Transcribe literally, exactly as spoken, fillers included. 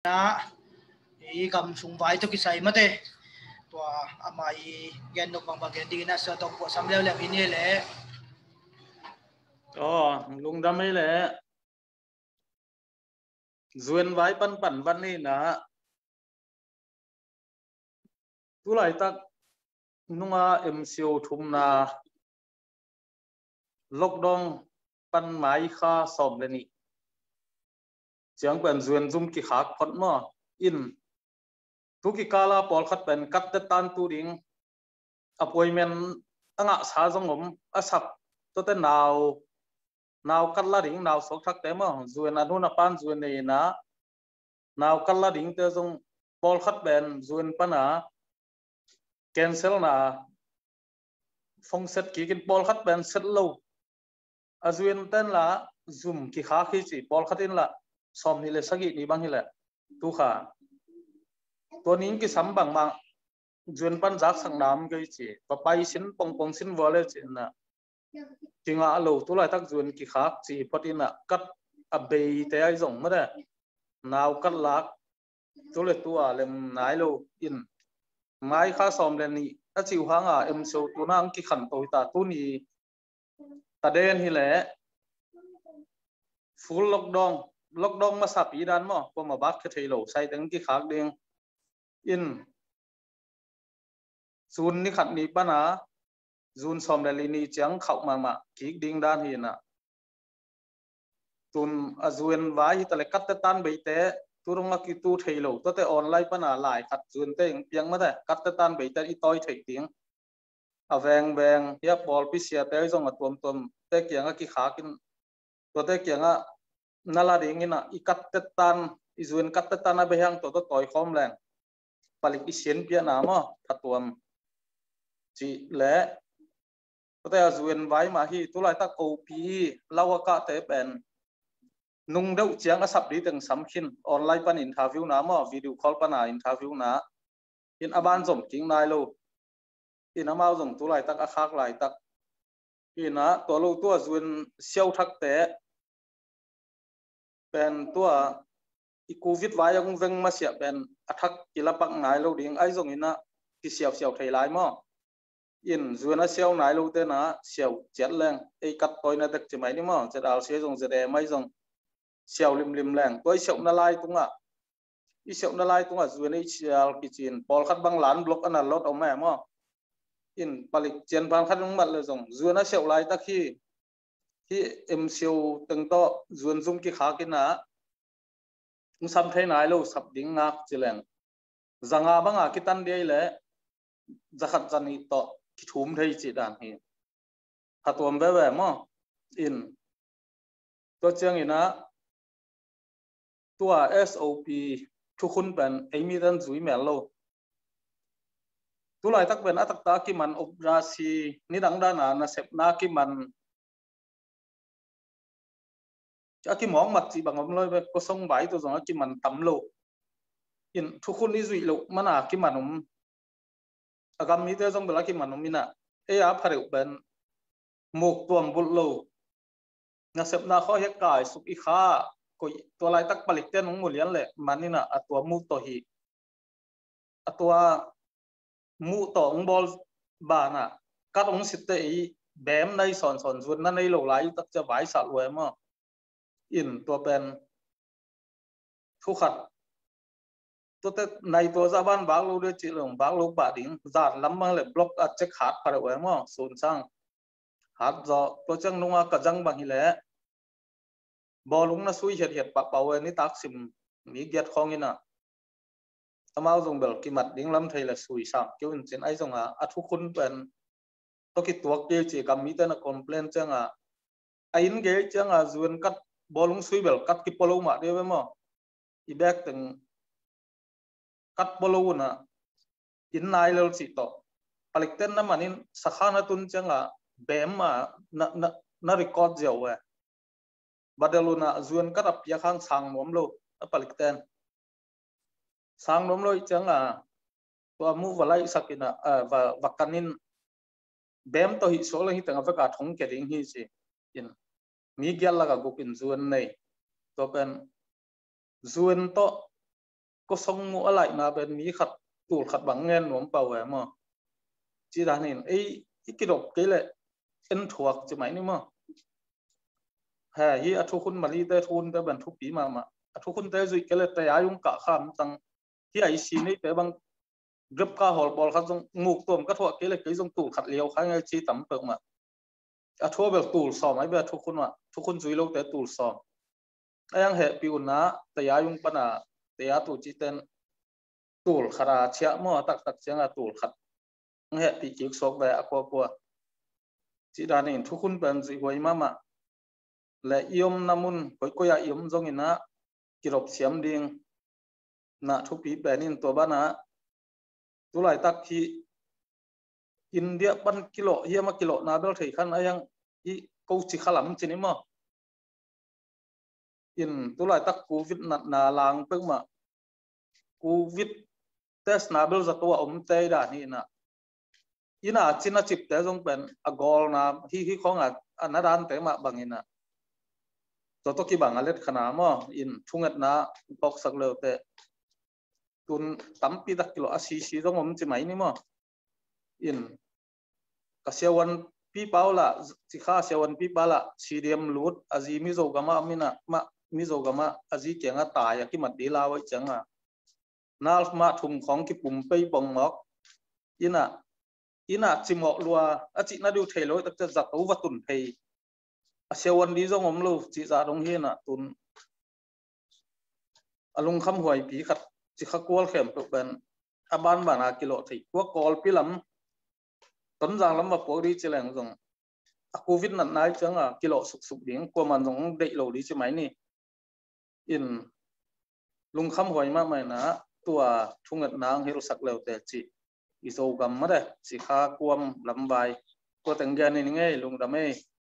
na i kam sung vai tawh kisai mate. Tua ama i gen nop bangbang gen dingin a sa tawh puahsam leuleu hi ni le. Aw, lungdam ei le. Zuan vai panpan van ni na. Tulaitak nunga M C O thumna lockdown pan mai kha sawm le nih ciang pen zuan zum kikhak phot maw? In tu kikala pawlkhat pen katte tan tu ding appointment a ngahsa zong om, a sap tuate nau nau kat la ding, nau suak thakte maw, zuan a nun a pan zuan nei na nau kat la dingte zong pawlkhat pen zuan pana cancel na phone set kikin pawlkhat pen set lo. A zuan ten la zum kikhak hi ci, pawlkhat in la sawm nih le sagih ni bang hi le tu kha. Tua ning kisam bangmah zuan pan zaksak nam kei ci, va pai sin pongpong sin vua le ci na. Kingah lo, tulaitak zuan kikhak ci phot in a kat a beite ai zong mate. Nau kat lak tu le tu a lem nai lo in. Mai kha sawm le nih a ciu hanga M C O tuna ang kikhan to hi ta, tuni ta den hi le full lockdown, lockdown masa pi dan maw, kuama bak khe thei lo, sai teng kikhak ding. In June ni khat ni pana June sawm le li ni ciang khauh mahmah kik ding dan hi na. Tun a zuan vai hi ta le katte tan beite tu rong a kitu thei lo, tuate online pana lai khat zuante eng piang mate, katte tan beite i tawi thei ding. A vengveng hi a pawlpi siate zong a tuamtuam te kianga kikhakin tuate kianga na la dingin a i katte tan, i zuan katte tan a behiang tua tua tawi khawm leng palik i sian piana maw, phatuam ci le. Tuate a zuan vai mah hi, tulaitak O P lau a kahte pen nung deuh ciang a sap di teng sam khin, online pan interview na maw, video call pana interview na. In a ban zom king nai lo. In amau zong tulaitak a khak laitak. In a tua lo tua zuan siau thakte pen tua i covid vai a kung veng masiah pen a thak kilapak nai lo ding ai zong in a kisiausiau thei lai maw? In zuan a siau nai lo tena siau ciat leng ei kat tawi na dek ci mai ni maw? Z R C zong Z M ai zong siau limlim leng tua i siauhna lai tungah, i siauhna lai tungah zuan ei sial kicin, pawlkhat bang lan block ana lot om e maw? In palik cian pan khat ung mat le zong zuan a siauh laitak hi. Hi M C O teng tawh zuan zum kikhak in a ung sam thei nai lo sap ding ngak ci leng. Zanga banga kitan diai le zakhat zanih tawh kithum thei ci dan hi. Phatuam veve maw? In tua ciangin a tua S O P thukhun pen ei mi tan zui mel lo. Tulaitak pen a takta kiman operasi nidang dana nasepna kiman a kimawk mat cih bang om lo ve, kosong vai tu zong a kiman tam lo. In thukhun i zuih loh mana kiman om. A gam mite zong bel a kiman om in a, ei a phareuh pen muk tuam bulh lo. Nasepna khaw hi a kai suk i kha, koih tua laitak palikte nung mu lian leh man in a, a tua muh tawh hi. A tua muh tawh ung bawl banah kat ung sitte ei bem nai sawnsawn zuan na nei lo lai tak cia vaisah lua e maw? In tua pen thu khat tuate nai tua zah ban vak lo de cih lo vak lo pah ding, zan lam bang le block a cek hat pha deuh e maw? Sun sang hat zawh tua ciang nunga ka zang bang hi leh bawlung na sui hiathiat pahpah uh e, nitak sim mi giat khawng in a. Amau zong bel kimat ding lam thei le sui sam keu in cin ai zong a, a thukhun pen tawh kituak kei ci gam mite na complain ciang a, a inn gei ciang a zuan kat bawlung sui bel kat kipolo mah deuh ve maw? I bek teng kat polo un a inn nai lel cih tawh. Palikten na manin sakhan a tun ciang a bem a na, na, na record ziau e. Badel un a zuan kat a piak hang sang nuam lo a palikten. Sang nuam lo i ciang a tua muh va laihsak in a, a, va, va kan in bem tawh hih suak leng hi teng a vek a thong kia ding hi ci. In mi giat lak a guk in zuan nei. Tua pen zuan tawh kosong mu a laihna pen mi khat tul khat bang ngen nuam pah uh e maw. Ci dan in ei i kidop kei leh en thuak ci mai ni maw. He hi a thukhun Malay te thukhunte pen thupi mahmah. A thukhunte zuih kei leh taya yung kah kham tang hi a i si neite bang Grab ka hawl bawl khat zong muk tuam ka thuah kei leh kei zong tul khat liau kha ngai ci tam peuhmah. A thua bel tul sawm ai bel thukhun mah thukhun zui lote tul sawm. A yang hehpih unah taya yung pana taya tu citen tul khat a ciah maw a taktak cianga tul khat ang hehpih kik suak ve a kuakua. Ci danin thukhun pen zuih huai mahmah. Le i omna mun koikoi ah i om zonginah kidop siam ding na thupi penin tua banah tulaitak hi India pan kilawh hiam a kilawhna bel thei khan a yang i ko ci khalam cin i maw. In tulaitak covid natna lang peuhmah covid testna bel zato a omte i dan hi inah ina cina cipte zong pen a gawlna hi hi khawngah a na dante mah banginah zato kibang a let khana maw in thungetna bawksak leute tun tampi tak kilawh a sisi zong om ci mai ni maw. In ka siavuan pipa uh lah cikha siavuan pipa lah C D M lut a zi Mizo gama mina mah Mizo gama a zi kianga tai a kimat di lau aih cianga nal mah thum khawng kipum pei bong mawk ina ina cimawh lua a cihna diu thei lo takcia zato va tun thei a siavuan di zong om lo cih zah dong hi inah tun a lungkham huaipi khat cikha kual khempeuh pen a banbana kilawh thei kua Kawlpi lam Tonzang lam va puak di ci leng zong a covid natna i cianga kilawh suksuk ding kuaman zong deih lo di ci mai ni. In lungkham huai mahmah inah tua thungetna ang hilhsak leute cih i Zogam mah de cikha kuam lamvai tua teng gen in ngei lungdam ei.